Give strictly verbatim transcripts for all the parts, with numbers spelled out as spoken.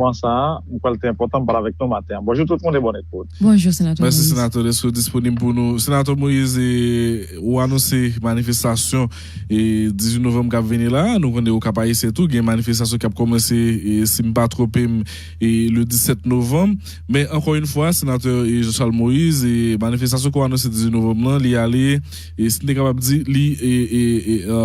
moman sa a, m kwè l te enpòtan m pale avèk nou maten an. Bonjou tout moun e bòn ekout. Bonjou, Senatè Mèsi, Moïse. Senatè, deske w disponib pou nou. Senatè Moïse, e, ou anonse manifestasyon e dizuit novanm k ap vini la. Nou konnen Okap Ayisyen tou, gen manifestasyon k ap kòmanse, e, si m pa twonpe m, e, le disèt novanm. Men, ankò yon fwa, Senatè, e, Jean Charles Moïse, e, manifestasyon ke w anonse dizuit novanm lan, li ale, e, si n te kapab di, li, e, e, e, e,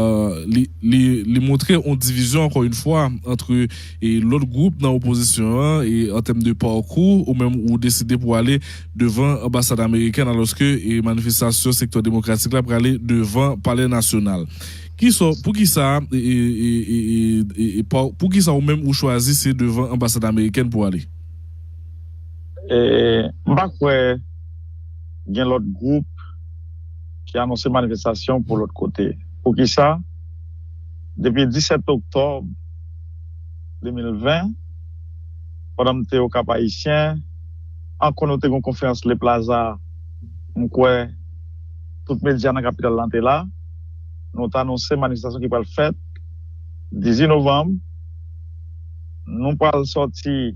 li, li, li montre yon divizyon, ankò yon fwa, antre, e, lòt gwoup nan opozisyon an, e, an tèm de pakou, ou menm ou deside pou ale devan anbasad amerikèn, alòske, e, manifestasyon sektè demokratik la prale devan Palè Nasyonal. Kisa, poukisa, e, e, e, e, e, e, pa- poukisa ou menm ou chwazi se devan anbasad amerikèn pou ale? E, m pa kwè gen lòt gwoup ki anonse manifestasyon pou lòt kote. Poukisa? Depi disèt oktòb de mil ven, pandan m te Okap Ayisyen, ankò nou te gen yon konferans Le Plaza, m kwè tout medya nan kapital lan te la, nou t anonse manifestasyon ki pral fèt dizuit novanm, nou pral sòti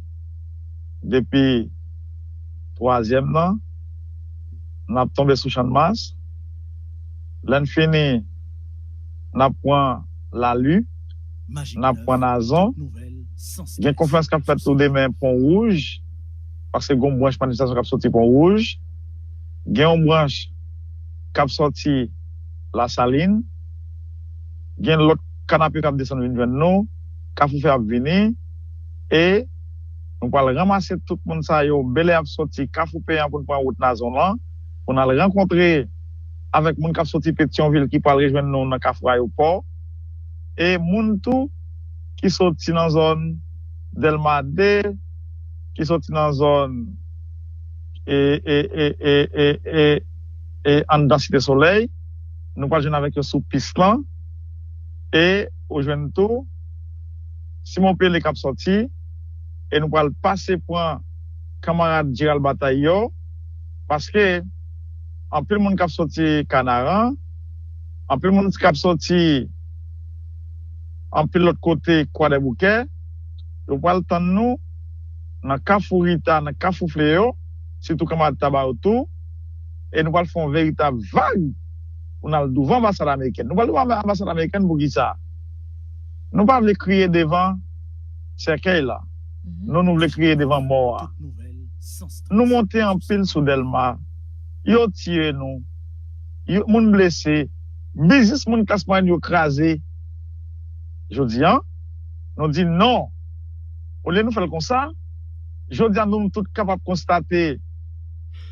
depi twazyèm nan, n ap tonbe sou Channmas. Lè n fini, n ap pran Lali, n ap pran Nazon. Gen konferans k ap fèt tou demen Pon Wouj, paske gen yon branch manifestasyon k ap sòti Pon Wouj. Gen yon branch k ap sòti Lasalin. Gen lòt kanapye k ap desann vin jwenn nou. Kafou Fè ap vini. E nou pral ranmase tout moun sa yo. Belè ap sòti Kafou Peyan pou n pran wout Nazon lan, pou n al rankontre avèk moun k ap sòti Petyonvil ki pral rejwenn nou nan Kafou Ayewopò. E moun tou ki sòti nan zòn Dèlma de, ki sòti nan zòn e, e, e, e, e, e, e anndan Site Solèy, nou pral jwenn avèk yo sou pis lan. E ou jwenn tou Simon Pele k ap sòti, e nou pral pase pran kanmarad Jeral Batay yo, paske anpil moun k ap sòti Kanaran, anpil moun k ap sòti anpil lòt kote Kwadèboukè, yo pral tann nou nan Kafou Rita, nan Kafou Fleyo, sitou kanmarad Tabayo tou, e nou pral fè yon veritab vag pou n al douvan anbasad amerikèn. Nou pral douvan anbasad amerikèn poukisa? Nou pa vle kriye devan sèkèy la. Nou, nou vle kriye devan mò a. Nou monte anpil sou Dèlma. Yo tiye nou. Yo, moun blese. Biznis moun klas mwayèn yo kraze. Jodi a, nou di non. Olye nou fè l konsa, jodi a nou, nou tout kapab konstate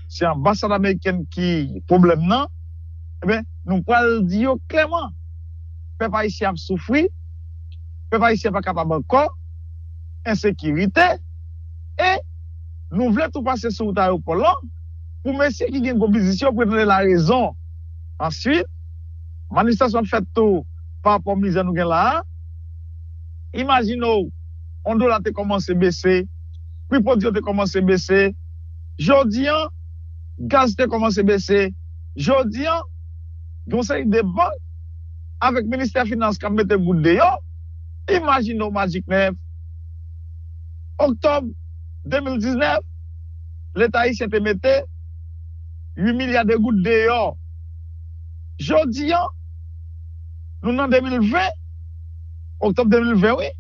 se anbasad amerikèn ki pwoblèm nan, ebyen, nou pral di yo klèman, pèp ayisyen ap soufri, pèp ayisyen pa kapab ankò, ensekirite, e nou vle tou pase sou wout ayewopò lan pou mesye ki gen gwo biznis yo pou yo tande larezon. Answit, manifestasyon ap fèt tou pa rapò mizè nou gen la a. Imajine w, yon dola te kòmanse bese, pri pwodui yo te kòmanse bese. Jodi a, gaz te kòmanse bese. Jodi a, gen yon seri de bank avèk ministè finans k ap mete goud deyò. Imajine w, Magic Nèf, oktòb de mil diznèf, Leta ayisyen te mete uit milya de goud deyò. Jodi a, nou nan de mil ven, oktòb de mil ven, wi,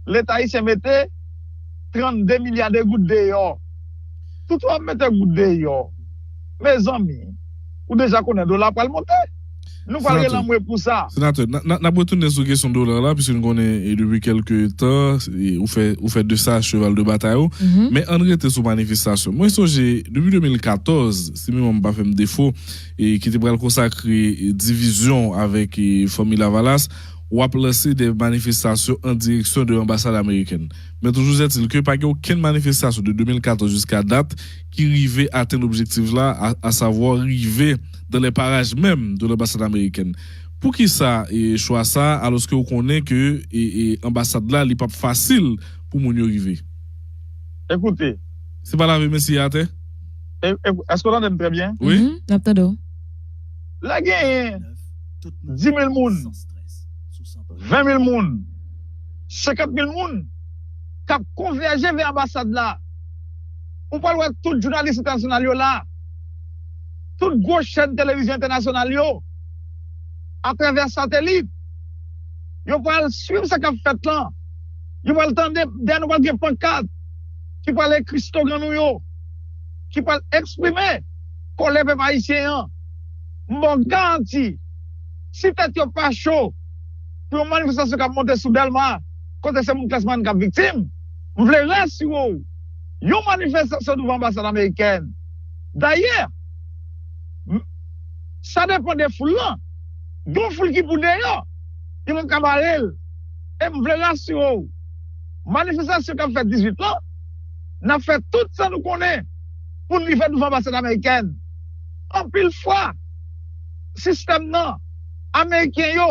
Leta ayisyen mete trannde milya de goud deyò. Tout w ap mete goud deyò. Mezanmi, ou deja konnen dola pral monte. Nou pral rele anmwe pou sa. Senatè, n a- n a- n ap retounen sou kesyon dola la, piske nou konnen, e, depi kèlke tan, e, ou fè, ou fè de sa cheval de batay ou. Men ann rete sou manifestasyon. Mwen sonje, depi de mil katòz, si memwa m pa fè m defo, e, ki te pral konsakre, e, divizyon avèk, e, Fanmi Lavalas, w ap lanse de manifestasyon an direksyon de anbasad amerikèn. Men toujou ètil ke pa gen okenn manifestasyon de de mil katòz jiska dat ki rive atenn objektif la, a, asavwa rive dans les parages même de l'ambassade américaine. Poukisa, e, chwa sa, alòske ou konnen ke, e, e, anbasad la, li p ap fasil pou moun yo rive? Ekoute. Se pa lave men siye atè? E, e, èske w tande m trè byen? Wi. Mhm, n ap tande w. Lè genyen dis mil moun, ven mil moun, senkant mil moun, k ap konvèje vè anbasad la. Ou pral wè tout jounalis entènasyonal yo la, tout gwo chèn televizyon entènasyonal yo, atravè satelit, yo pral swiv sa k ap fèt lan. Yo pral tande, dèyè nou pral gen pankat ki pral ekri slogan nou yo, ki pral eksprime kòlè pèp ayisyen an. M ba w garanti, si tèt yo pa cho pou yon manifestasyon k ap monte sou Dèlma, kote se moun klas mwayèn k ap viktim, m vle rasire w, yon manifestasyon douvan anbasad amerikèn. Dayè, m- sa depann de foul lan. Gen yon foul ki pou deyò, yo p ap ka bare l. E m vle rasire w, manifestasyon k ap fèt dizuit lan, n ap fè tout sa nou konnen pou n rive douvan anbasad amerikèn. Anpil fwa, sistèm nan, ameriken yo,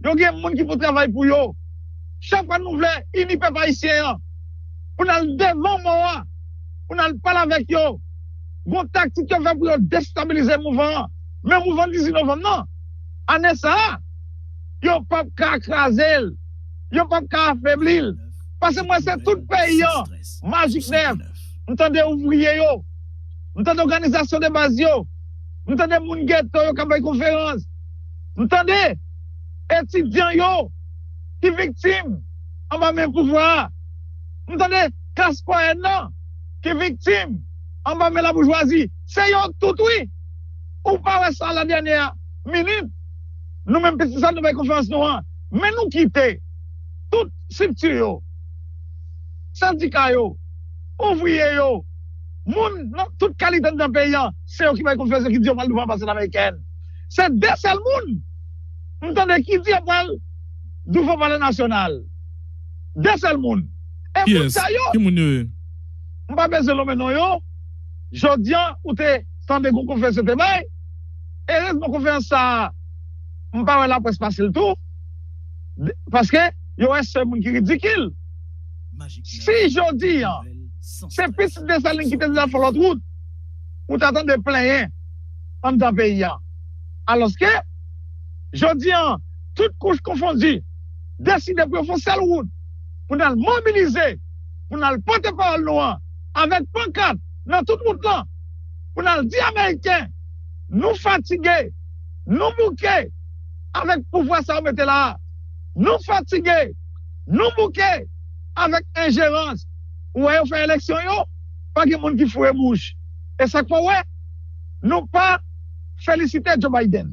yo gen moun ki pou travay pou yo. Chak fwa nou vle ini pèp ayisyen an, pou n al devan mò a, pou n al pale avèk yo, gon taktik yo fè pou yo destabilize mouvman an. Men mouvman dizuit novanm nan, ane sa a, yo p ap ka kraze l, yo p ap ka afebli l. Paske mwen se tout peyi an, Majik nèf, m tande ouvriye yo, m tande òganizasyon de baz yo, m tande moun geto yo k ap bay konferans, m tande etidyan yo ki viktim anba men pouvwa a, m tande klas mwayèn nan ki viktim anba men laboujwazi. Se yo tout, wi. Ou pa wè sa la dènyè minit? Nou menm piti sa nou bay konferans nou an. Men nou kite tout estrikti yo, sendika yo, ouvriye yo, moun nan tout kalite anndan peyi an, se yo ki bay konferans yo ki di yo pral douvan anbasad amerikèn. Se de sèl moun m tande ki di yo pral douvan palè nasyonal. De sèl moun. E moun Kiyès? Sa yo, Ki moun yo ye? M pa bezwen lonmen non yo. Jodi an, ou te tande gon konferans yo te bay. Erezman, konferans sa a, m pa wè laprès pase l tou. De- Paske yo wè se moun ki ridikil. Si jodi an, se pitit Desalin ki te di l ap fè lòt wout, ou ta tande plenyen anndan peyi a. Alòske, jodi an, tout kouch konfondi, deside pou yo fè yon sèl wout, pou n al mobilize, pou n al pote pawòl nou an, avèk pankat nan tout wout lan, pou n al di Ameriken, nou fatige, nou bouke avèk pouvwa sa yo mete la a. Nou fatige, nou bouke avèk enjerans. Ou wè yo fè eleksyon yo, pa gen moun ki foure bouch. E sa k fè w wè, nou pa felisite Joe Biden.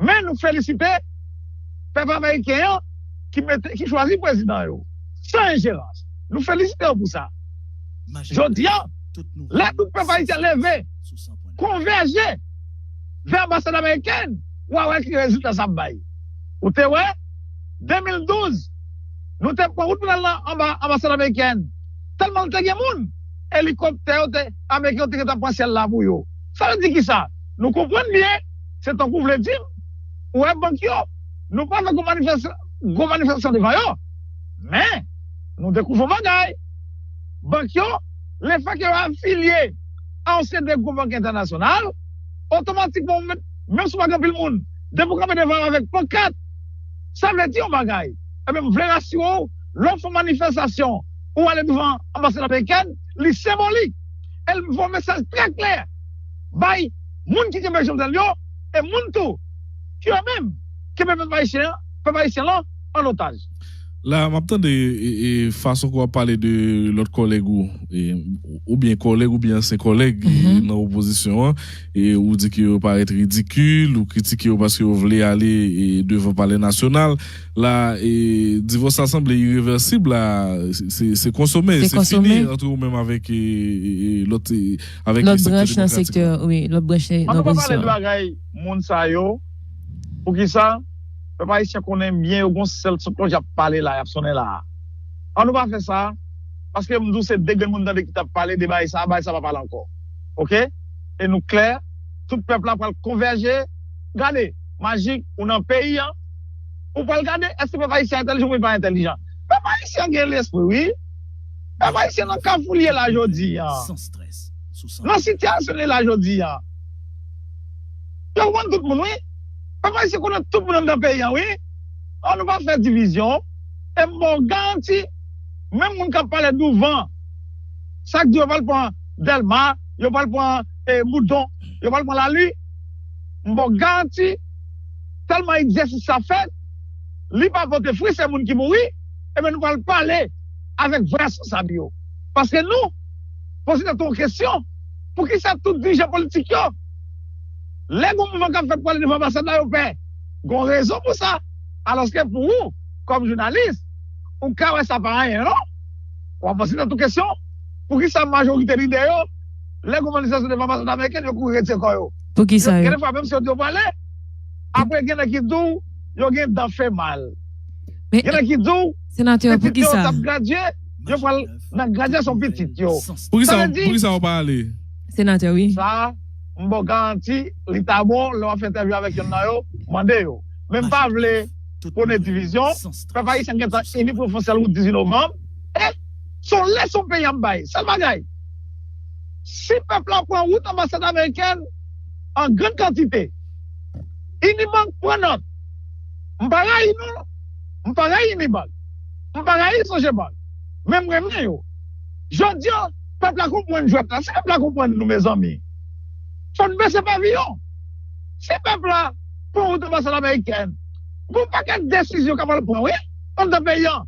Men nou felisite pèp ameriken an ki mete, ki chwazi prezidan yo. San enjerans. Nou felisite yo pou sa. Jodi a, lè tout pèp ayisyen leve, konvèje vè anbasad amerikèn, w a wè ki rezilta sa ap bay. Ou te wè, de mil douz, nou te pran wout pou n al nan anba anbasad amerikèn. Tèlman l te gen moun, elikoptè yo te, ameriken yo te gentan pran syèl la pou yo. Sa vle di kisa? Nou konprann byen, se tankou w vle di m, ou wè bank yo, nou pa fè gwo manifes- gwo manifestasyon devan yo. Men, nou dekouvri yon bagay. Bank yo, lefètke yo afilye a yon seri de gwo bank entènasyonal, otomatikman, ou menm, menm si w pa gen anpil moun, depi w kanpe devan yo avèk pankat, sa vle di yon bagay. Ebyen, m vle rasire w, lè w fè yon manifestasyon, ou ale devan anbasad amerikèn, li senbolik. E l voye yon mesaj trè klè bay moun ki kenbe Jovenel yo, e moun tou ki yo menm kenbe pèp ayisyen an, pèp ayisyen lan an otaj. La, m ap tande e, e, fason ke w ap pale de lòt kòlèg ou, e, oubyen kòlèg oubyen ansyen kòlèg e, nan opozisyon an, e ou di ke yo parèt ridikil, ou kritike yo paske yo vle ale e, devan Palè Nasyonal. La, e, divòs la sanble irevèsib la, se, se, se konsome, se fini ant ou menm avèk e, e, e, lòt, e, avèk lòt branch nan sektè, wi, lòt branch nan opozisyon an. An nou pa pale de bagay moun sa yo. Poukisa? Pèp ayisyen konnen byen yo gon sèl son klòch y ap pale la, y ap sonnen la a. An nou pa fè sa, paske m di w se de grenn moun tande ki t ap pale de bagay sa, bagay sa pa pale ankò. Oke? E nou klè, tout pèp la pral konvèje. Gade, Majik, ou nan peyi an, ou pral gade, èske pèp ayisyen entèlijan oubyen pa entèlijan? Pèp ayisyen gen lespri, wi. Pèp ayisyen nan kafou l ye la jodi a. Nan sitiyasyon l ye la jodi a. Yo konn tout moun, wi. Pèp ayisyen konnen tout moun anndan peyi an, wi. An nou pa fè divizyon. E m ba w garanti, Menm moun k ap pale douvan, sa k di yo pral pran Dèlma, yo pral pran eh, Boudon, yo pral pran Lali, m ba w garanti, tèlman egzèsis sa fèt, li pa pote fwi, se moun ki mouri, ebyen nou pral pale avèk vrè responsab yo. Paske nou, poze tèt nou kesyon, poukisa tout dirijan politik yo, lè gon mouvman k ap fèt pou ale devan anbasad la, yo pè? Gon rezon pou sa. Alòske pou ou, kòm jounalis, ou ka wè sa pa anyen, non? W ap poze tèt ou kesyon, poukisa majorite lidè yo, lè gon manifestasyon devan anbasad amerikèn, yo kouri retire kò yo? Poukisa yo? Gen de fwa, menm si yo di yo prale, apre gen nèg ki di w, yo gen dan fè mal. Men, gen nèg ki di w, senatè, pitit yo poukisa? T ap gradye, yo pral nan gradyasyon pitit yo. Poukisa, poukisa w pa ale? Senatè, wi. Sa, m ba w garanti, li ta bon, lè w ap fè entèvyou avèk yonn nan yo, mande yo. Men m pa vle pwone divizyon, pèp ayisyen gentan ini pou yo fè yon sèl wout dizuit novanm, e se yon leson peyi a ap bay. Sèl bagay, si pèp la pran wout anbasad amerikèn an grann kantite, Unibank pran nòt. M pa rayi nou, m pa rayi Unibank. M pa rayi Sogebank. Men m renmen yo. Jodi a, pèp la konprann jwèt la. Si pèp la konprann nou, mezanmi, fò n bese paviyon. Si pèp la pran wout anbasad amerikèn, gon pakèt desizyon k ap pral pran, wi, anndan peyi a.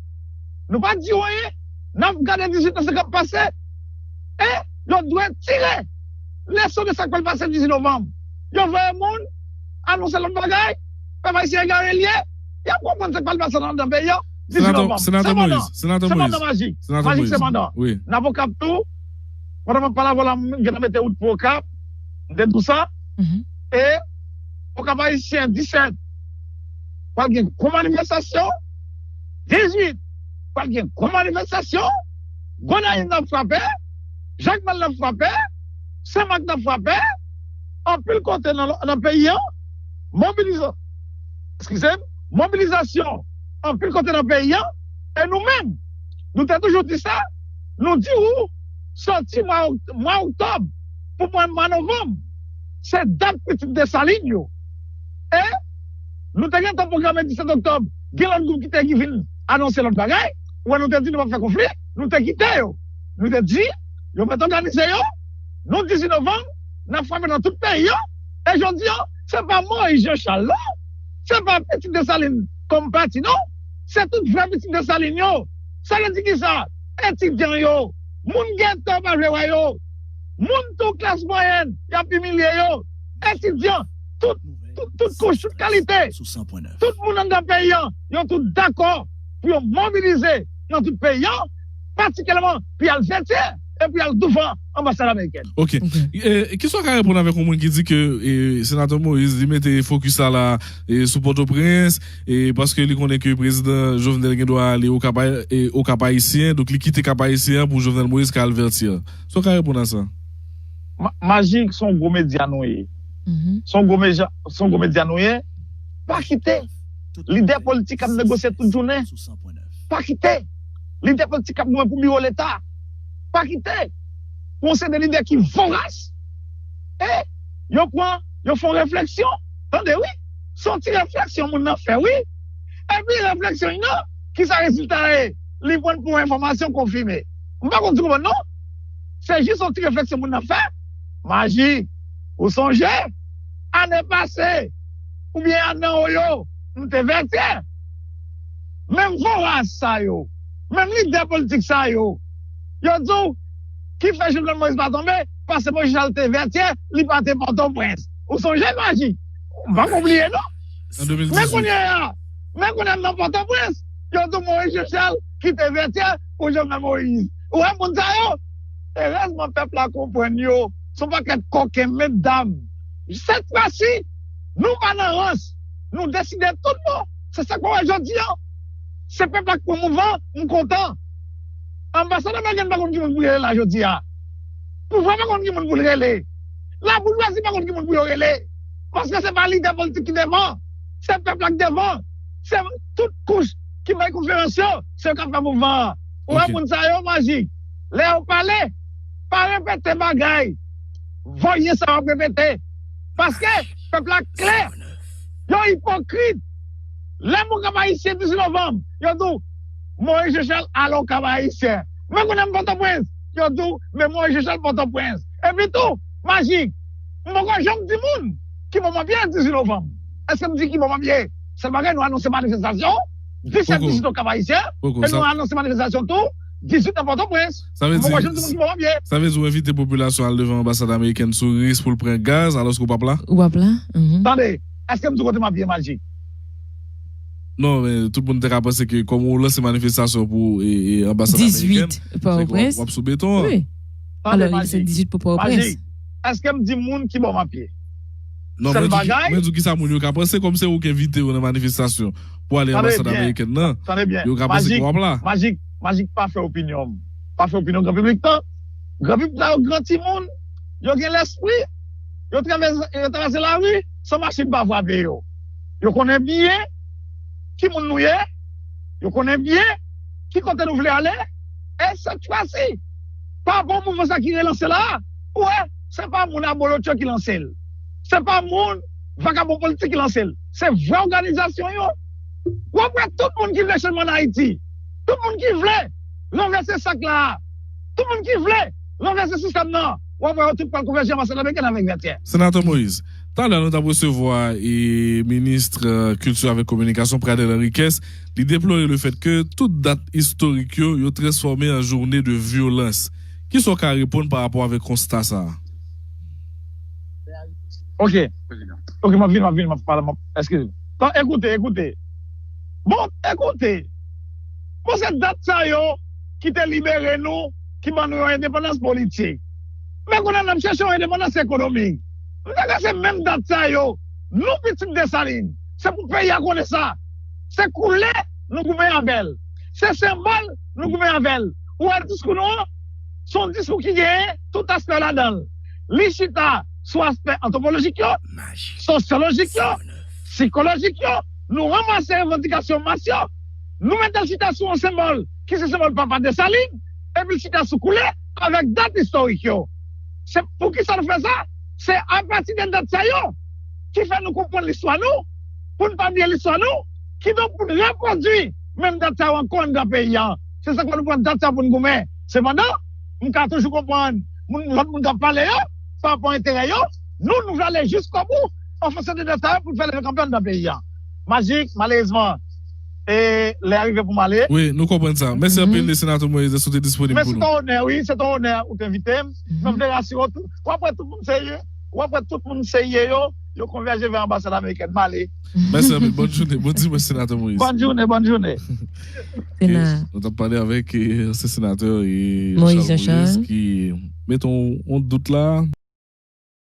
Nou pa di w anyen, n ap gade dizuit nan sa k ap pase. E yo dwe tire leson de sa k pral pase dizuit novanm. Yo voye moun, anonse lòt bagay, pèp ayisyen egare l ye, y ap konprann sa k pral pase nan anndan peyi a. Dizuit novanm. Senatè Moyiz, senatè Moyiz. Majik, Senatè Moyiz. Majik, sepandan. Wi. N ap Okap tou, pandan m ap pale avè w la, m gentan mete wout pou Okap, m te di w sa. E Okap ayisyen disèt, pral gen gwo manifestasyon, dizuit, pral gen gwo manifestasyon, Gonayiv n ap frape, Jakmèl n ap frape, Senmak n ap frape, anpil kote nan, nan peyi an, mobiliza-, eskize m, mobilizasyon anpil kote nan peyi an, e nou menm, nou te toujou di sa, nou di w, soti mwa, mwa oktòb pou mwa, mwa novanm, se dat pitit Desalin yo. E nou te gentan pwograme disèt oktòb, gen lòt gwoup ki te vin anonse lòt bagay, ou wè nou te di nou p ap fè konfli, nou te kite yo. Nou te di, yo mèt òganize yo, nou dizuit novanm, n ap frape nan tout peyi an, e jodi a, se pa Moyiz Jan Chal non, se pa pitit Desalin kòm pati non, se tout vrè pitit Desalin yo. Sa vle di kisa? Etidyan yo, moun geto pa vle wè yo, moun tou klas mwayèn, y ap imilye yo, etidyan, tout, tout, tout kouch, tout kalite, tout moun anndan peyi an, yo tout dakò pou yo mobilize nan tout peyi an, patikilyèman pou y al Vètyè e pou y al douvan anbasad amerikèn. Ok. E, e, kisa w ka reponn avèk yon moun ki di ke e, Senatè Moyiz, li mete fokis la la e, sou Pòtoprens, e, paske li konnen ke prezidan Jovenel gen dwa ale Okap, e, Okap Ayisyen, donk li kite Kap Ayisyen an pou Jovenel Moyiz ka al Vètyè. Sa w ka reponn a sa? Ma-, Majik, se yon gwo medya nou ye. Se yon gwo medya, se yon gwo medya nou ye. Pa kite lidè politik ap negosye tout jounen. Pa kite lidè politik ap goumen pou biwo Leta. Pa kite yon seri de lidè ki voras. E yo pran, yo fè yon refleksyon. Tande, wi. Se yon ti refleksyon moun nan fè, wi. Epi refleksyon li nan, kisa rezilta a ye? Li pran pou enfòmasyon konfime. M pa konn si w konprann, non? Se jis yon ti refleksyon moun nan fè. Majik, ou sonje, ane pase, oubyen ane an yo, m te Vètyè. Menm voras sa yo, menm lidè politik sa yo, yo di w, ki fè Jovenel Moïse pa tonbe, paske Moïse Charles te Vètyè, li pa te Pòtoprens. Ou sonje, Majik? M pa konn bliye, non? Men kounye a, men kounye a nan Pòtoprens, yo di w Moïse Jean Charles kite Vètyè pou Jovenel Moïse. Ou wè moun sa yo? Erèzman pèp la konprann yo. Se yon pakèt koken, medam. Sèt fwa si, nou pa nan rans. Nou deside tout bon. Se sa k wè jodi a. Se pèp la k pran mouvman, m kontan. Anbasad ameriken pa konn ki moun pou rele la jodi a. Pouvwa pa konn ki moun pou l rele. Laboujwazi pa konn ki moun pou yo rele. Paske se pa lidè politik ki devan. Se pèp la k devan. Se tout kouch ki bay konferans yo, se yo k ap fè mouvman an. Ou wè moun sa yo, Majik. Lè yo pale, pa repete bagay. Voye sa w ap repete. Paske pèp la klè. Yo ipokrit. Lè moun k ap ayisyen dizuit novanm, yo di w, Moïse Jean Charles ale Kap Ayisyen. Men kounye a m Pòtoprens, yo di w, men Moïse Jean Charles Pòtoprens. Epi tou, Majik, m poko janm di moun ki ban m pye dizuit novanm. Èske m di ki ban m pye? Sèl bagay, nou anonse manifestasyon disèt, dizuit Okap Ayisyen, e nou anonse manifestasyon tou dizuit nan Pòtoprens. M poko janm di moun ki ban m pye. Sa vle di w envite popilasyon al devan anbasad amerikèn sou risk pou l pran gaz, alòske w p ap la? Ou p ap la? Tande, èske m di w kote m ap ye, Majik? Non, men tout moun te ka panse ke kòm ou lanse manifestasyon pou e, e, anbasad amerikèn, se ke w ap, w ap sou beton an. Wi. Tande, Majik. Majik, èske m di moun ki bò m ap ye? Non, mwen di, mwen di w kisa moun yo ka panse kòm se ou ki envite yo nan manifestasyon pou ale anbasad amerikèn nan. Yo ka panse ke w ap la. Majik, Majik, pa fè opinyon m. Pa fè opinyon gran piblik nan. Gran piblik la, yo gran timoun, yo gen lespri, yo travèse, yo travèse lari san machin pa frape yo. Yo konnen byen ki moun nou ye, yo konnen byen ki kote nou vle ale, e sèt fwa si, pa rapò mouvman sa ki relanse la, ou wè, se pa moun abolotcho ki lanse l. Se pa moun vagabon politik ki lanse l. Se vrè òganizasyon yo. W ap wè tout moun ki vle chanjman an Ayiti, tout moun ki vle ranvèse sa k la a, tout moun ki vle ranvèse sistèm nan, w ap wè yo tout pral konvèje anba Senatè Kenneth Vètyè. Senatè Moïse, talè nou t ap resevwa e minis, e, kilti avèk kominikasyon, Pradel Henriquez. Li deplore le fèt ke tout dat istorik yo, yo transfòme an jounen de vyolans. Kisa w ka reponn pa rapò avèk konsta sa a? Ok. Ok, m ap vini, m ap vini, m ap pale, m ap, eskize. Bon, ekoute, ekoute. Bon, se dat sa yo ki te libere nou, ki ban nou yon endepandans politik. Men kounye a n ap chèche yon endepandans ekonomik. M ta kwè se menm dat sa yo, nou pitit Desalin, se pou peyi a konnen sa. Se koulè nou goumen avè l. Se senbòl nou goumen avè l. Ou wè diskou nou an, se yon diskou ki genyen tout aspè ladan l. Li chita sou aspè antwopolojik yo, sosyolojik yo, sikolojik yo, nou ranmase revandikasyon mas yo, nou mete l chita sou yon senbòl ki se senbòl Papa Desalin, epi l chita sou koulè avèk dat istorik yo. Se poukisa nou fè sa? Se apati de dat sa yo ki fè nou konprann listwa nou, pou n pa bliye listwa nou, kidonk pou n repwodui menm dat sa yo ankò anndan peyi a. Se sa k fè nou pran dat sa pou n goumen. Sepandan, m ka toujou konprann moun, lòt moun k ap pale yo, pa rapò enterè yo, nou, nou vle ale jiskobou an fonksyon de dat sa yo pou n fè leve kanpe anndan peyi a. Majik, malerezman, e lè a rive pou m ale. Wi, nou konprann sa. Mèsi anpil, Senatè Moïse, dèske w te disponib pou nou. Mèsi, se yon onè, wi, se yon onè ou te envite m. Men m vle rasire w tou. W ap wè tout moun serye. W ap wè tout moun serye yo, yo konvèje vè anbasad amerikèn. M ale. Mèsi anpil. Bòn jounen. Bon dimanch, Senatè Moïse. Bòn jounen, bòn jounen. Yes. Nou t ap pale avèk, e, ansyen senatè, e, Moïse Jean Charles, ki mete yon, yon dout la.